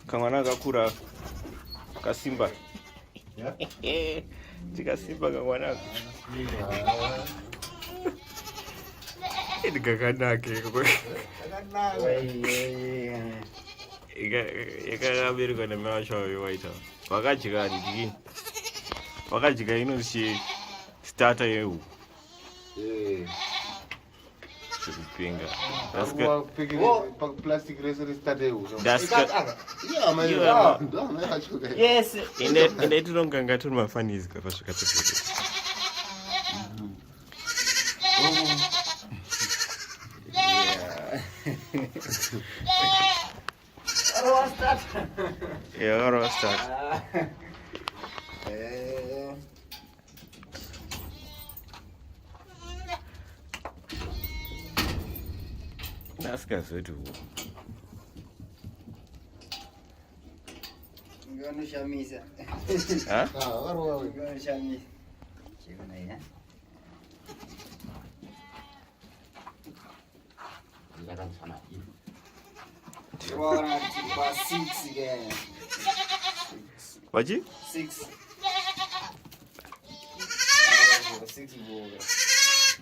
Kamwana kakura kasimba. Tikasimba kamwana. Ndikakanake. Yakaberekwa nemai vacho vaita. Vakadya ndini. Vakadya inozi starter yehuku. Eh. Zvekupenga. Plastic rese restarter yehuku. Yes. Ende ende tinonganga turi mafanizi kapasvika pepete. Yeah, rostart. Asikazoti huku. Nganoshamisa. Ha? Nganoshamisa. Chikona ina. Tinoona kuti pa 6 ke. Wachi? 6. 6 boga.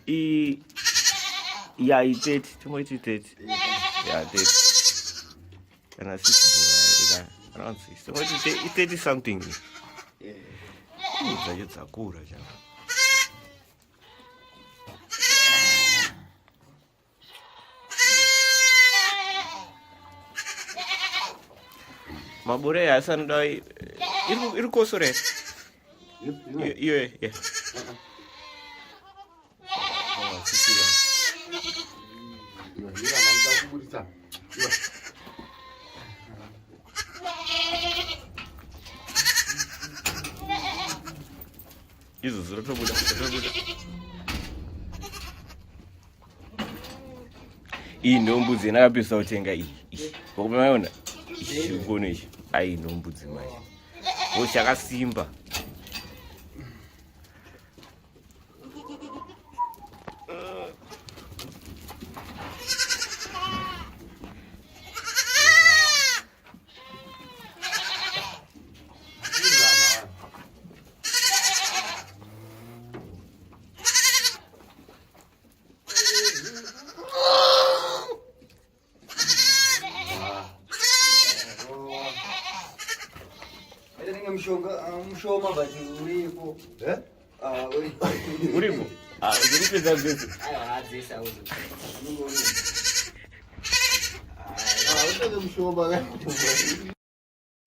I ya i 30, tingoiti 30. Ya 30. Kana 6 bora ika around 6. Tingoiti 30 something. Yeah. Dzacho dzakura chavo. Mabura aya asi anoda iri kosora here? Iyo yeah. Izvo zvinotobuda zvinotobuda. Iyi ndo mbudzi yandakapisa kutenga iyi. Vakumaona ichi chikuno ichi. Ai ndo mbudzi manje. O chakasimba. Mushoma but uripo. Eh? Ah, uripo. Uripo? Ah, uripedza dzese. Aiwa, dzese auzo. Unenge uripo. Ah, unenge mushoma.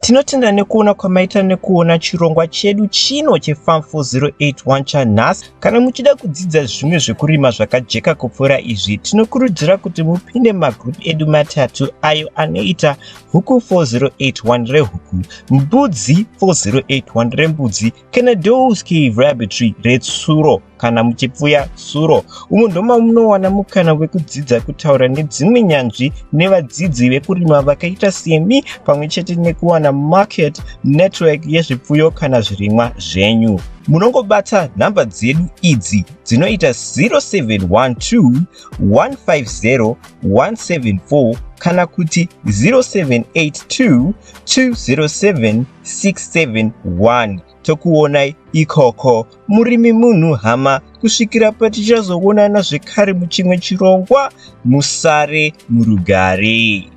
Tinotenda nekuona kwamaita nekuona chirongwa chedu chino cheFarm 4081 chanhasi. Kana muchida kudzidza zvimwe zvekurima zvakajeka kupfuura izvi, tinokurudzira kuti mupinde mumagroup edu matatu ayo anoita Huku 4081 rehuku, Mbudzi 4081 rembudzi, kana Doe's Cave Rabbitry retsuro kana muchipfuya tsuro. Umu ndomamunowana mukana wekudzidza kutaura nedzimwe nyanzvi nevadzidzi vekurima vakaita semi pamwe chete nekuwana market network yezvipfuyo kana zvirimwa zvenyu. Munongobata nhamba dzedu idzi dzinoita 0712 150 174 kana kuti 0782 207 671 tokuonai ikoko. Murimi munhu hama, kusvikira patichazoonana zvekare muchimwe chirongwa, musare murugare.